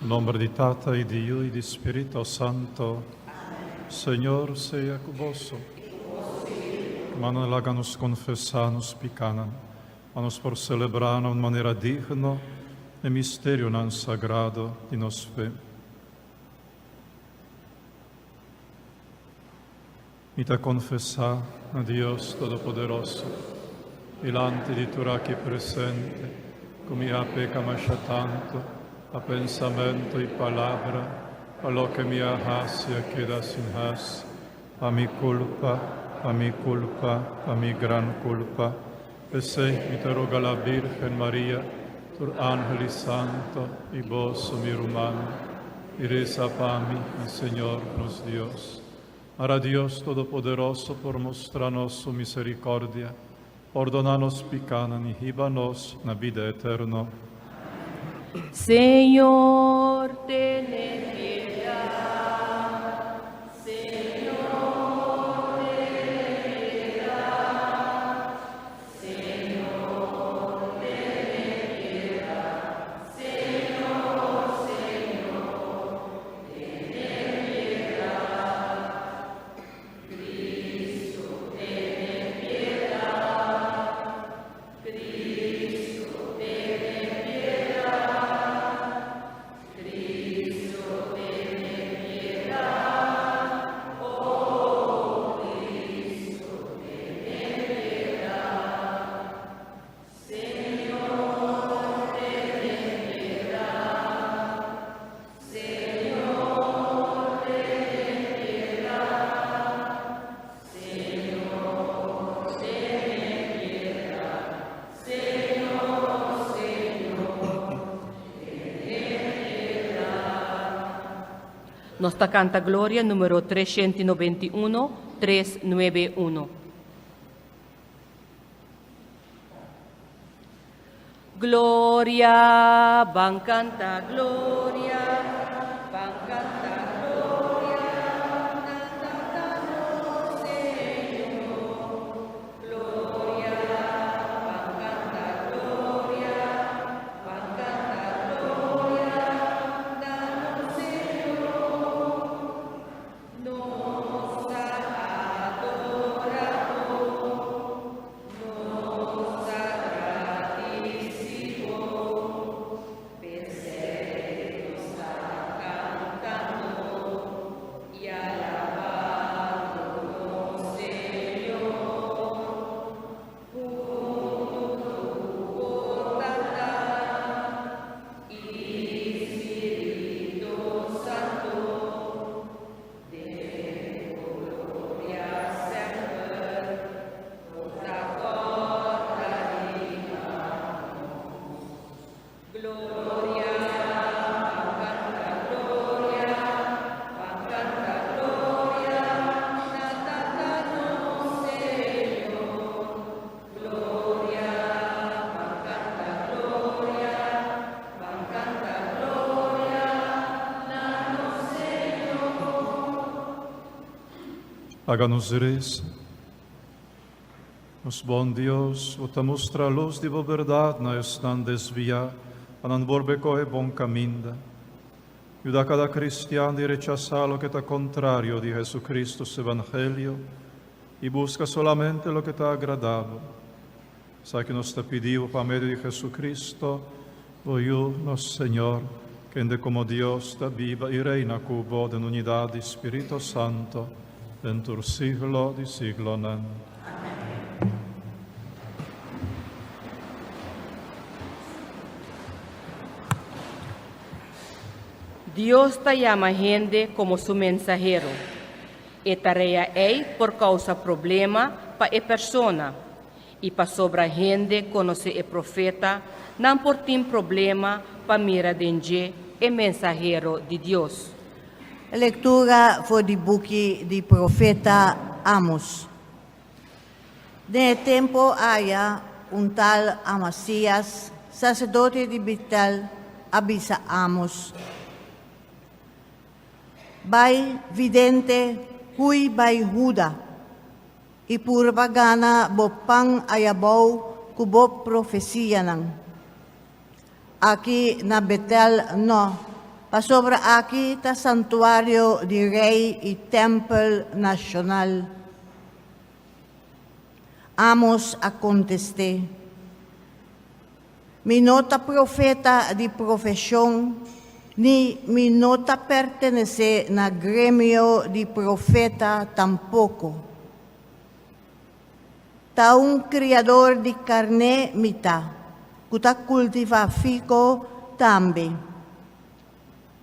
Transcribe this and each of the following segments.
Nomber di Tata y di Yiu y di Spirito Santo. Señor sea cu boso. Hermanonan, laga nos confesa nos picanan, pa nos por celebra na un manera digno e misterionan sagrado di nos fe. Mi ta konfesá na Dios Todopoderoso, dilanti di tur aki presente, ku mi a peka masha tantu pa pensamentu i palabra, pa loke mi a hasi a keda sin hasi, pa mi kulpa, pa mi kulpa, pa mi gran kulpa. P'esei mi ta roga la Bírgen Maria, tur ángel i santo, i boso, mi rumannan, i resa pa mi na Señor nos Dios. Ara Dios Todopoderoso por mustra nos su misericordia, pordona nos picanan y hiba nos na bida eterno. Señor, tene piedad. Señor, tene piedad. Señor, tene piedad. Señor, Señor, tene piedad. Cristo, tene piedad. Cristo, tene piedad. Cristo, tene piedad. Oh, Cristo, tene piedad. Señor, tene piedad. Señor, tene piedad. Señor, tene piedad. Señor, Señor, tene piedad. Nos ta canta Gloria numero 391, 391. Gloria, ban canta gloria, ban canta gloria na Tata nos Señor. Gloria, ban canta gloria, ban canta gloria na nos Señor. Nos ta adora bo, nos ta gradisi bo, p'esei nos ta kantando i alabando nos Señor. Huntu ku bo Tata i Spiritu Santu, den bo gloria semper bo ta kòrda riba nos. Gloria, ban kanta gloria, ban kanta gloria na Tata nos Señor. Gloria, ban kanta gloria, ban kanta gloria na nos Señor. Laga nos resa. Nos bon Dios, bo ta mustra lus di bo bèrdat na esnan desviá, pa nan bolbe kohe bon kaminda. Yuda kada kristian di rechasá loke ta kontrario di Jesucristo su evangelio i buska solamente loke ta agradá bo. Esaki nos ta pidi bo pa medio di Jesucristo, bo Yu, nos Señor, kende komo Dios ta biba i reina ku bo den unidat di Spirito Santo, den tur siglo di siglonan. Dios ta yama hende komo su mensahero. E tarea ei por kousa problema pa e persona, i pasobra hende konosé e profeta, nan por tin problema pa mira den dje e mensahero di Dios. Lektura for di buki di profeta Amos. Den e tempu aya un tal Amasías, saserdote di Betel, a bisa Amos, Bai, vidente, hui bai Huda, i purba gana bo pan ayabou ku bo profesianan. Aki na Betel no. pasobra aki ta santuario di rei i tèmpel nashonal. Amos a kontest'é, Mi no ta profeta di profeshon, ni mi no ta pertenesé na gremio di profeta tampoko. Ta un kriador di karné mi ta, ku ta kultivá fiko tambe.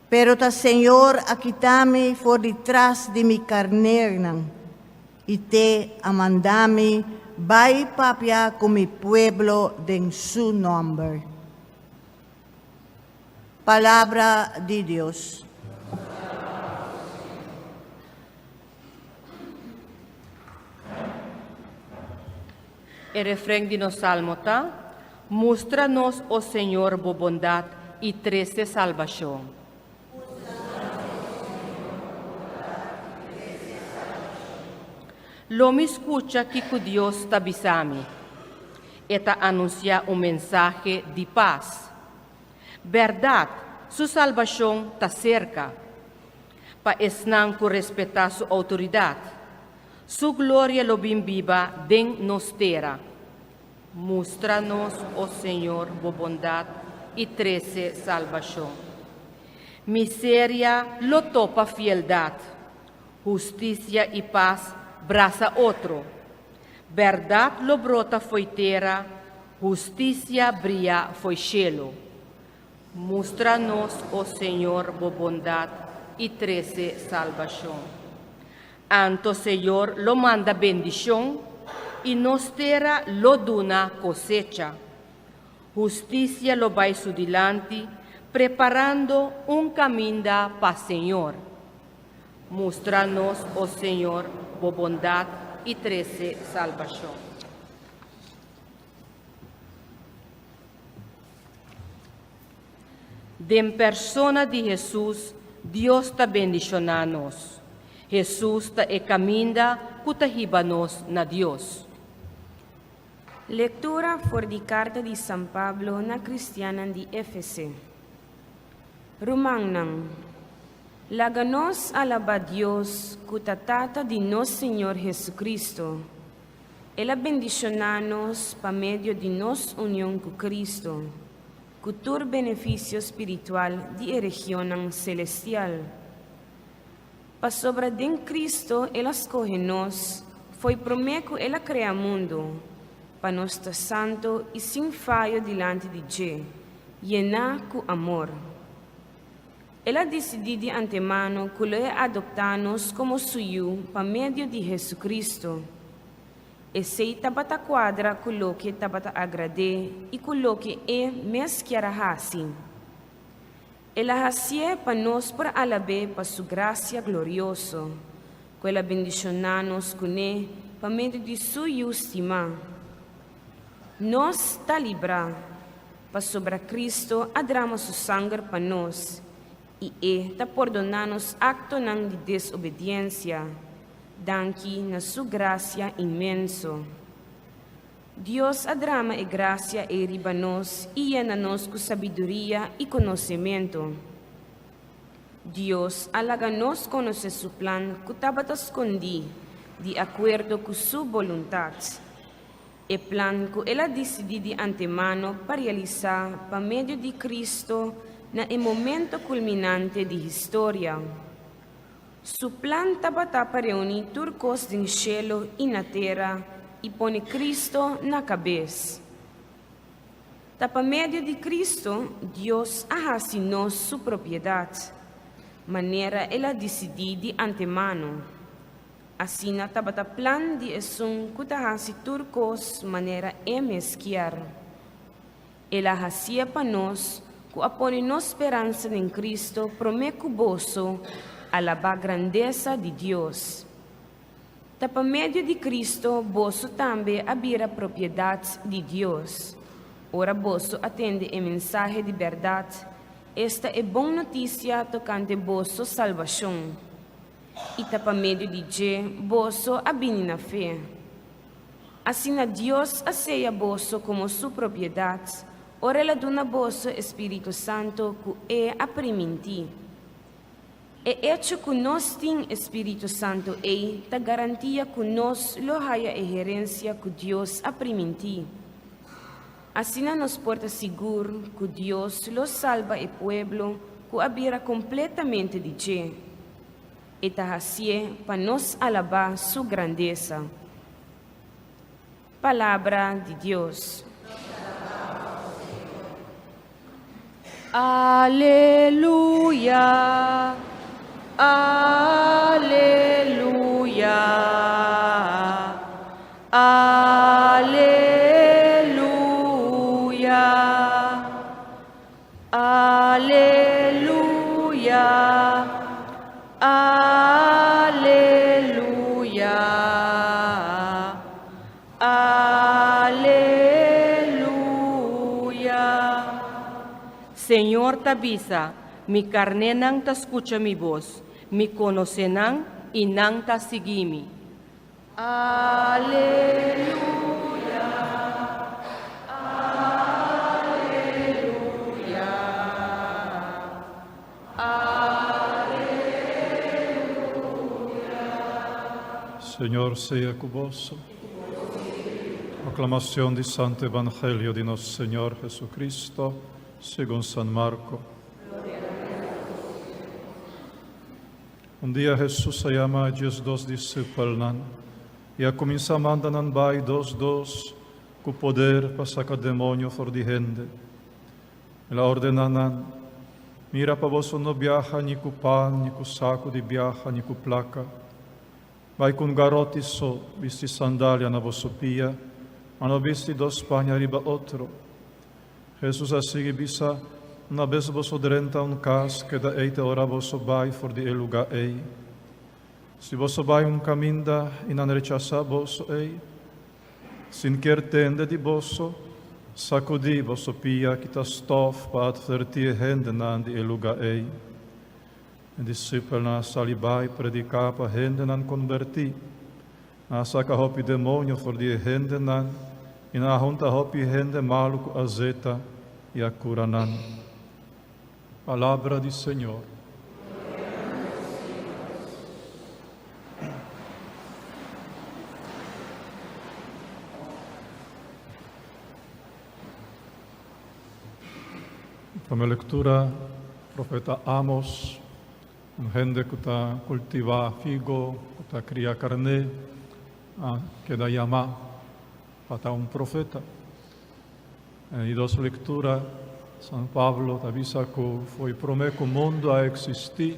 Pero ta Señor a kita mi for di tras di mi karnernan i te a manda mi bai papia ku mi pueblo den su nòmber. Palabra di Dios. E refren di nos salmo ta, Mustra nos, o Señor, bo bondat i trese salbashon. Lo mi skucha kiko Dios ta bisa mi. E ta anunsiá un mensahe di pas. Bèrdat, su salbashon ta serka. Pa esnan ku respetá su outoridat. Su gloria lo bin biba den nos tera. Mustra nos, o Señor, bo bondat i trese salbashon. Miseria lo topa fieldat, hustisia i pas brasa otro. Bèrdat lo brota fo'i tera, hustisia bria fo'i shelu. Mustra nos, o Señor, bo bondat i trese salbashon. Anto Señor lo manda bendishon i nos tera lo duna kosecha. Hustisia lo bai su dilanti, preparando un kaminda pa Señor. Mustra nos, o Señor, bo bondat i trese salbashon. Den persona di Hesus, Dios ta bendishoná nos. Hesus ta e kaminda ku ta hiba nos na Dios. Lektura for di karta di San Pablo na kristiannan di Efese. Rumannan, laga nos alabá Dios ku ta Tata di nos Señor Hesukristu. El a bendishoná nos pa medio di nos union ku Kristu, ku tur benefisio spiritual di e regionnan selestial. Pasobra den Kristu el a skohe nos fo'i promé ku el a krea mundu, pa nos ta santu i sin fayo dilanti di dje, yená ku amor. El a disidí di antemano ku lo e adoptá nos komo su yu pa medio di Hesukristu. Esei tabata kuadra ku loke tabata agrad'é i ku loke e mes kier a hasi. El a hasié pa nos por alab'é pa su grasia glorioso, ku el a bendishoná nos kuné pa medio di su Yu stimá. Nos ta librá, pasobra Cristo a drama su sanger pa nos, i E ta pordoná nos aktonan di desobediensia, danki na Su grasia inmenso. Dios a drama e grasia ei riba nos i yena nos ku sabiduria i konosementu. Dios a laga nos konosé Su plan ku tabata skondí, di akuerdo ku Su boluntat. E plan ku el a disidí di antemano pa realisá pa medio di Cristo na e momento kulminante di historia. Su plan tabata pa reuní tur kos den shelu i na tera i pone Cristo na kabes. Ta pa medio di Cristo Dios a hasi nos su propiedat, manera el a disidí di antemano. Asina tabata plan di esun ku ta hasi tur kos manera e mes kier. El a hasié pa nos ku a pone nos speransa den Cristo promé ku boso alabá grandesa di Dios. Ta pa medio di Cristo boso tambe a bira propiedat di Dios, ora boso a tende e mensahe di bèrdat, esta e bon notisia tokante boso salbashon. I ta pa medio di dje boso a bini na fe. Asina Dios a seya boso komo su propiedat ora el a duna boso e spiritu santu ku e a primintí. E echo ku nos tin e spiritu santu ei ta garantia ku nos lo haya e herensia ku Dios a primintí. Asina nos por ta sigur ku Dios lo salba e pueblo ku a bira kompletamente di dje. E ta hasié pa nos alabá su grandesa. Palabra di Dios. Aleluya, aleluya, aleluya, aleluya, aleluya, aleluya. Señor ta bisa, Mi karnénan ta skucha mi bos, mi konosé nan i nan ta sigui mi. Aleluya, aleluya, aleluya. Señor sea ku boso. Proclamación di Santo Evangelio di nos Señor Jesucristo, segun San Marco. Un dia Hesus a yama e diesdos disipelnan i a kuminsá manda nan bai dos dos ku poder pa saka demoño for di hende. El a ordená nan, Mira pa boso no biaha ni ku pan, ni ku saku di biaha, ni ku plaka. Bai ku un garoti so, bisti sandalia na boso pia, ma no bisti dos paña riba otro. Hesus a sigui bisa, Una bes boso drenta un kas, keda ei te ora boso bai for di e lugá ei. Si boso bai un kaminda i nan rechasá boso ei, sin kier tende di boso, sakudí boso pia kita stòf pa atvertí e hendenan di e lugá ei. E disipelnan a sali bai prediká pa hendenan konbertí. Nan a saka hopi demonio for di e hendenan i nan a hunta hopi hende malu ku azeta i a kura nan. Palabra di Señor. Prome lectura, profeta Amos. Un hende ku ta kultivá figo, ku ta kria karné, a keda yamá pa ta un profeta. En di dos lektura, San Pablo ta bisa ku fo'i promé ku mundu a eksistí,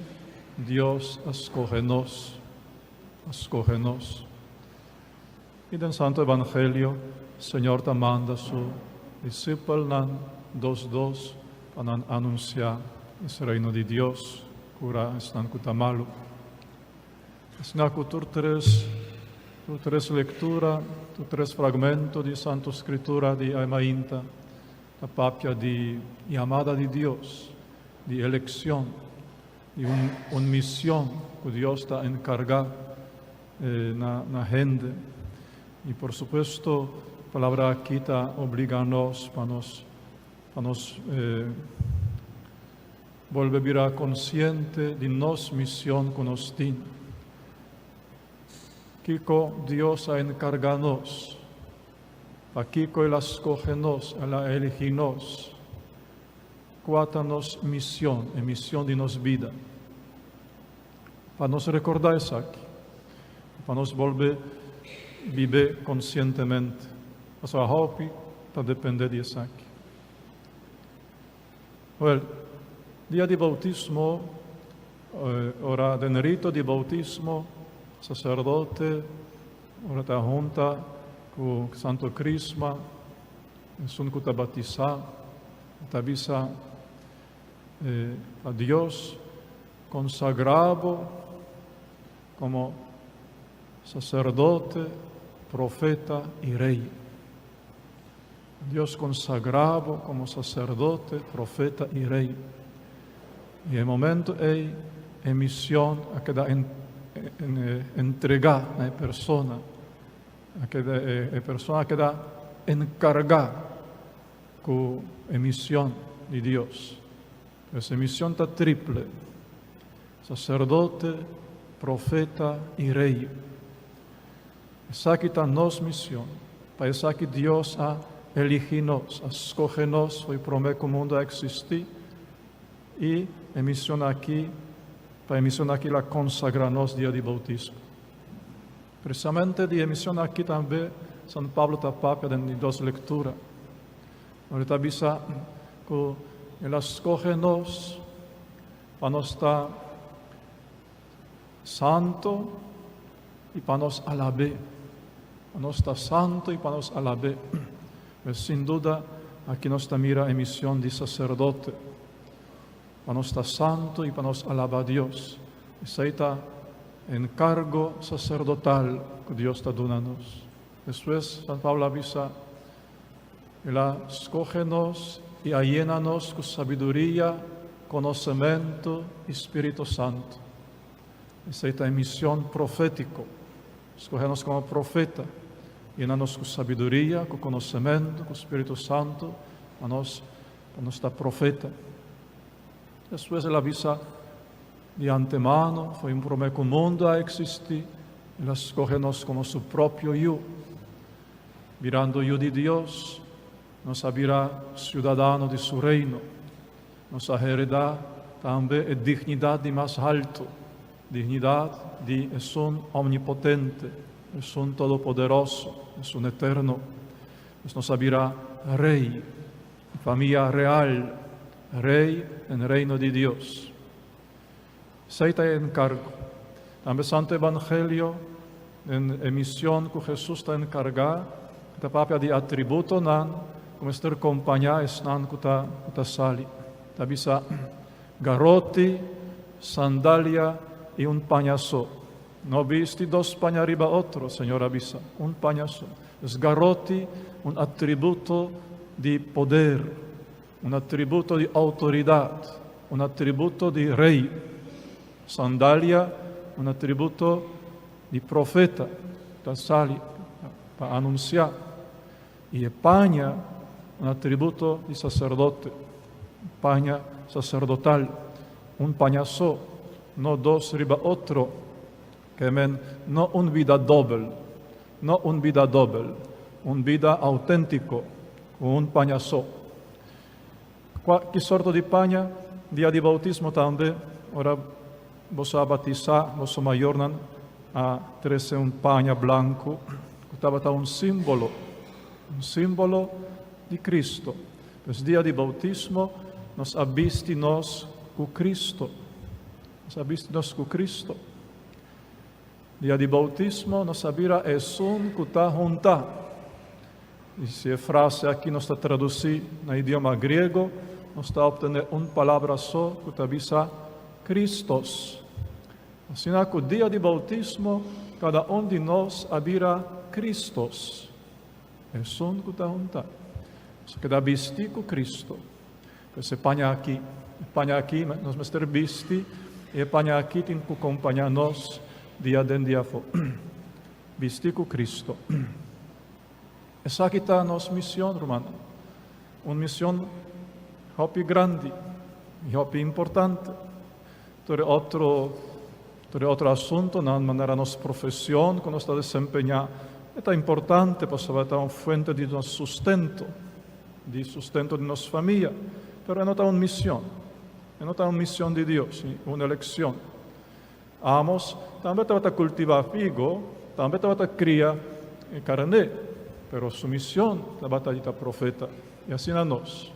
Dios a skohe nos, a skohe nos. I den Santo Evangelio, Señor ta manda su disipelnan dos dos pa nan anunsiá es Reino di Dios, kura esnan ku ta malu. Asina ku tur tres, tur tres lektura, tur tres fragmento di Santo Skritura di e mainta ta papia di yamada di Dios, di elekshon, di un un mision ku Dios ta enkargá na na hende. I por supuesto palabra aki ta obliga nos pa nos pa nos bolbe bira konsiente di nos mision ku nos tin. Kiko Dios a enkarga nos? Pakiko El a skohe nos, El a eligi nos? Kua ta nos mision, e mision di nos bida? Pa nos rekordá esaki, pa nos bolbe bib'é konsientemente, pasobra hopi ta dependé di esaki. Wèl, dia di boutismo, ora den rito di boutismo, saserdote ora ta hunta ku Santo Krisma, esun ku ta batisá, ta bisa pa Dios, Konsagrá bo komo saserdote, profeta i rei. Dios konsagrá bo komo saserdote, profeta i rei. I e momento ei e mision a keda entregá na e persona, a keda e persona a keda enkargá ku e mision di Dios. Pues e mision ta triple. Sacerdote, profeta y rey. Esaki ta nos mision. Pa esaki Dios a eligi nos, a scoge nos fo'i prome cu mundo a existi y e mision aki, pa e mision aki el a consagra nos dia di bautismo. Precisamente di e mision aki tambe San Pablo ta papia den di dos lectura. Ora e ta bisa cu el a scoge nos pa nos ta santo y pa nos alab'é. Pa nos ta santo y pa nos alab'é. Pues sin duda aki nos ta mira e mision di sacerdote. Pa nos ta santo y pa nos alaba Dios. Esei ta encargo sacerdotal cu Dios ta duna nos. Despues San Pablo a bisa, El a scoge nos y a yena nos cu sabiduria, conocemento y Spirito Santo. Esei ta e mision profetico. Scoge nos como profeta, yena nos cu sabiduria, cu conocemento, cu Spirito Santo, pa nos, pa nos ta profeta. Despues el a bisa di antemano, fo'i prome cu mundo a existi, el a scoge nos como su propio yu. Birando yu di Dios, nos a bira siudadano di su Reino. Nos a heredá tambe e dignidat di mas haltu, dignidat di Esun Omnipotente, Esun Todopoderoso, Esun Eterno. Pues nos a bira rei, famia real, rei den Reino di Dios. Esei ta e enkargo. Tambe Santo Evangelio, den e mision ku Hesus ta enkargá, e ta papia di atributonan ku mester kompañá esnan ku ta ku ta sali. Ta bisa, Garoti, sandalia i un paña so. No bisti dos paña riba otro, Señor a bisa, un paña so. Es garoti, un atributo di poder. Un atributo di outoridat, un atributo di rei. Sandalia, un atributo di profeta, ta sali pa anunsiá. I e paña, un atributo di saserdote, paña saserdotal, un paña so, no dos riba otro, ke men no un bida dobel, no un bida dobel, un bida auténtiko, Ku un paña so. Kua ki sorto di paña? Dia di boutismo tambe, ora boso a batisá, boso mayornan a trese un paña blanku ku tabata un símbolo, un símbolo di Kristu. Pues dia di boutismo nos a bisti nos ku Kristu. Nos a bisti nos ku Kristu. Dia di boutismo nos a bira esun ku ta huntá. I si e frase aki nos ta tradusí na idioma griego, nos ta optené un palabra so ku ta bisa Kristos. Asina ku dia di boutismo kada un di nos a bira Kristos, esun ku ta huntá. Nos a keda bistí ku Kristo. Pues e paña aki, e paña aki nos mester bisti i e paña aki tin ku kompañá nos dia den dia afó. Bisti ku Kristo. Esaki ta nos mision, rumannan. Un mision hopi grandi i hopi importante. Tur e otro, tur e otro asuntonan, manera nos profesion ku nos ta desempeñá, e ta importante pasobra e ta un fuente di nos sustento, di sustento di nos famia, pero e no ta un mision. E no ta un mision di Dios, un eleccion. Amos tambe tabata kultivá figo, tambe tabata kria karné, pero su mision tabata di ta profeta. I asina nos.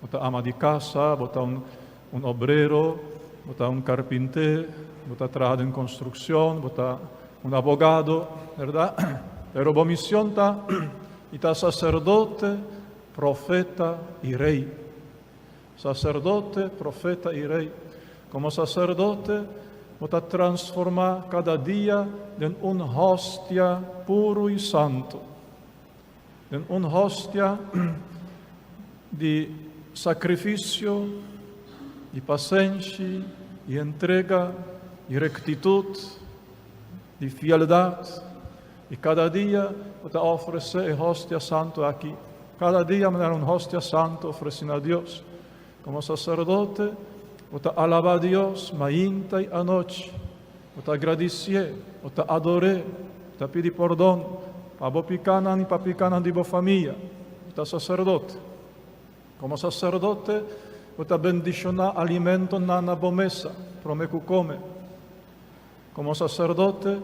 Bo ta ama di kasa, bo ta un un obrero, bo ta un karpinté, bo ta traha den konstrukshon, bo ta un abogado, bèrdat? Pero bo mision ta di ta saserdote, profeta i rei. Saserdote, profeta i rei. Komo saserdote, bo ta transformá kada dia den un hostia puru i santu, den un hostia di sakrifisio, di pasenshi, di entrega, di rektitut, di fieldat. I kada dia bo ta ofresé e hostia santu aki. Kada dia manera un hostia santu ofresí na Dios. Komo saserdote, Bo ta alabá Dios mainta i anochi. Bo ta gradisié, bo ta ador'é, bo ta pidi pordon pa bo pikánan i pa pikánan di bo famia. Bo ta saserdote. Komo saserdote, bo ta bendishoná alimentonan na bo mesa promé ku kome. Komo saserdote,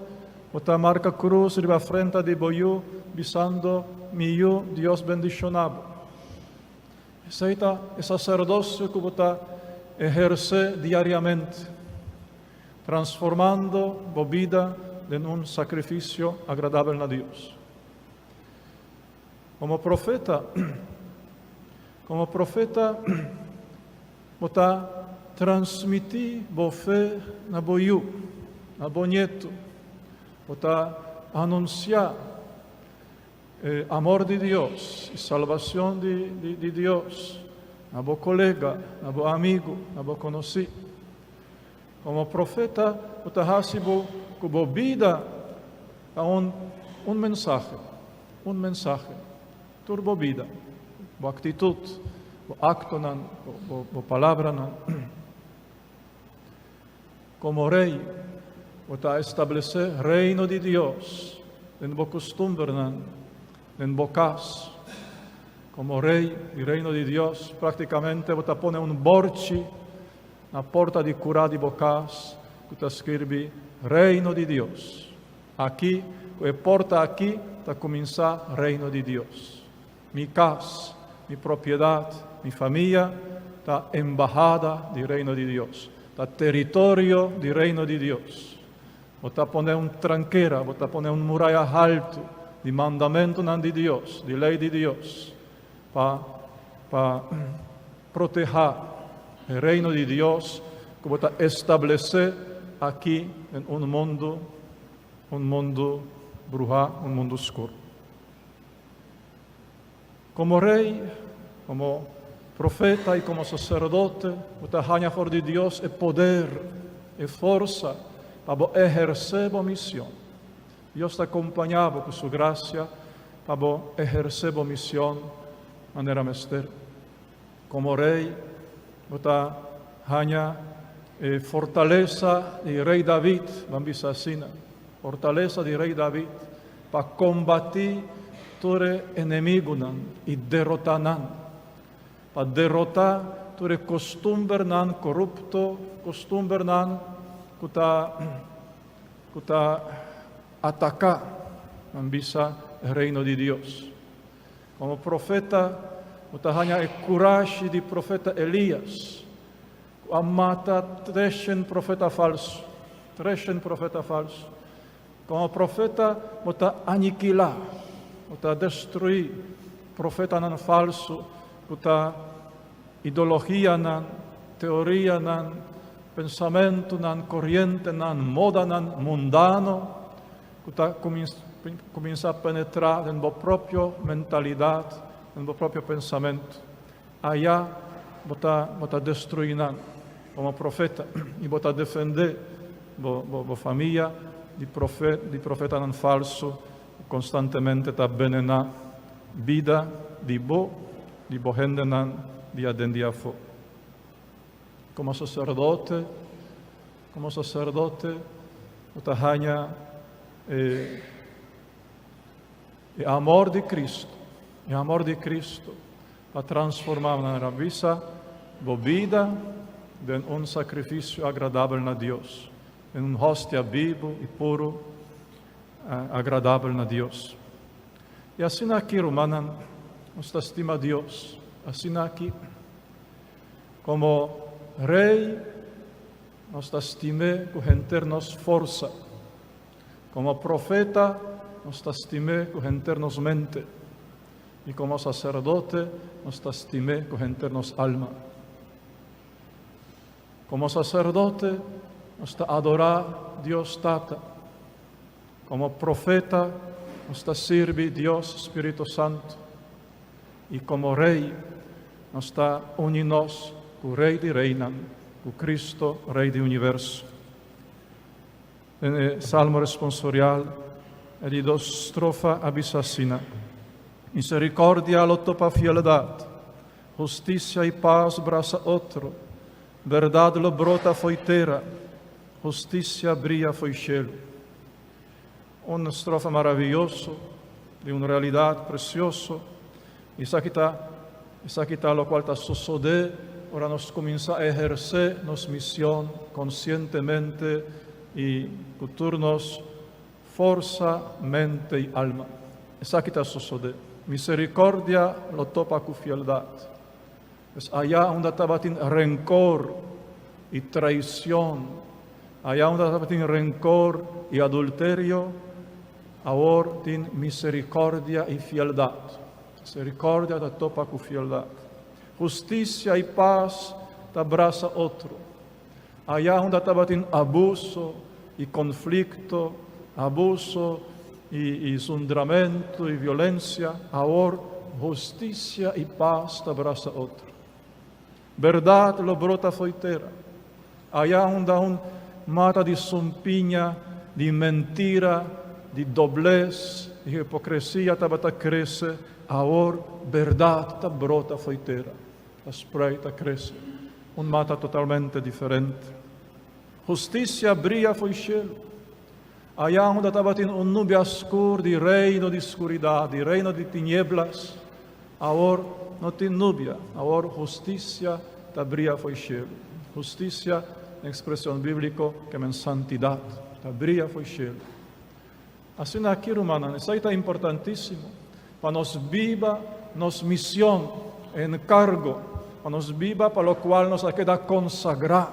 bo ta marka krus riba frenta di bo yu, bisando, Mi yu, Dios bendishoná bo. Esei ta e saserdosio ku bo ta ehersé diariamente, transformando bo bida den un sakrifisio agradabel na Dios. Komo profeta, komo profeta bo ta transmití bo fe na bo yu, na bo nietu. Bo ta anunsiá E amor di Dios i salbacion di, di, di Dios na bo colega, na bo amigo, na bo conocí. Como profeta, bo ta haci bo cu bo bida ta un, un mensahe, un mensahe. Tur bo bida, bo actitud, bo actonan, bo, bo, bo palabranan. Komo rei, bo ta establesé Reino di Dios den bo kustumbernan, den bo kas. Komo rei di Reino di Dios, práktikamente bo ta pone un bòrchi na porta di kurá di bo kas ku ta skirbi Reino di Dios. Aki, ku e porta aki ta kuminsá Reino di Dios. Mi kas, mi propiedat, mi famia ta embahada di Reino di Dios, ta teritorio di Reino di Dios. Bo ta pone un trankera, bo ta pone un muraya haltu di mandamentunan di Dios, di lei di Dios, pa pa protehá e Reino di Dios ku bo ta establesé aki den un mundu, un mundu bruhá, un mundu skur. Komo rei, komo profeta i komo saserdote, bo ta haña for di Dios e poder, e forsa pa bo ehersé bo mision. Dios ta kompañá bo ku su grasia pa bo ehersé bo mision manera mester. Komo rei, bo ta haña e fortalesa di Rei David, ban bisa asina, fortalesa di Rei David pa kombatí tur e enemigunan i derotá nan, pa derotá tur e kostumbernan korupto, kostumbernan ku ta ku ta ataká, ban bisa, e Reino di Dios. Komo profeta, bo ta haña e kurashi di profeta Elias, ku a mata treshen profeta falsu, treshen profeta falsu. Komo profeta, bo ta anikilá, bo ta destruí profetanan falsu ku ta ideologianan, teorianan, pensamentunan, korientenan, modanan mundano ku ta kuminsá penetrá den bo propio mentalidat, den bo propio pensamentu. Ayá bo ta bo ta destruí nan komo profeta i bo ta defendé bo bo bo famia di profe di profetanan falsu ku konstantemente ta benená bida di bo, di bo hendenan di aden di afó. Komo saserdote, komo saserdote bo ta haña e e amor di Cristo, e amor di Cristo pa transformá manera bisa bo bida den un sacrificio agradabel na Dios, den un hostia bibu i puru agradabel na Dios. I asina aki, rumannan, nos ta stima Dios, asina aki. Komo Rei, nos ta stim'é ku henter nos forsa. Komo profeta, nos ta stim'é ku henter nos mente. I komo saserdote, nos ta stim'é ku henter nos alma. Komo saserdote, nos ta adorá Dios Tata. Komo profeta, nos ta sirbi Dios Spiritu Santu. I komo Rei, nos ta uni nos ku Rei di reinan, ku Cristo, Rei di universo. Den e Salmo responsorial, e di dos strofa a bisa asina, Misericordia lo topa fieldat, hustisia i pas brasa otro. Bèrdat lo brota fo'i tera, hustisia bria fo'i shelu. Un strofa maravioso di un realidat presioso. Esaki ta esaki ta lokual ta sosodé ora nos kuminsá ehersé nos mision konsientemente i ku tur nos forsa, mente i alma. Esaki ta sosodé. Miserikòrdia lo topa ku fieldat. Pues aya unda tabatin rencor y traicion, aya unda tabatin rencor y adulterio, awor tin misericordia y fieldad. Misericordia ta topa cu fieldad. Husticia y paz ta brasa otro. Aya unda tabatin abuso y conflicto, abuso y zundramento y violencia, awor husticia y paz ta brasa otro. Berdad lo brota fo'i tera. Aya unda un mata di sumpiña, di mentira, di dobles, di hipocresia tabata crece, awor berdad ta brota fo'i tera. Ta sprei, ta krese. Un mata totalmente diferente. Hustisia bria fo'i shelu. Aya unda tabatin un nubia skur di reino di skuridat, di reino di tinieblas, awor no tin nubia. Awor hustisia ta bria fo'i shelu. Hustisia, den ekspreshon bíbliko, ke men santidat, ta bria fo'i shelu. Asina aki, rumannan, esei ta importantísimo pa nos biba nos mision, e enkargo, pa nos biba pa lokual nos a keda konsagrá,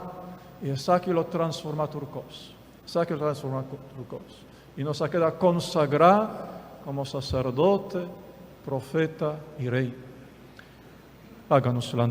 i esaki lo transformá tur kos. Esaki lo transformá tur kos. I nos a keda konsagrá komo saserdote, profeta i rei. Laga nos lanta.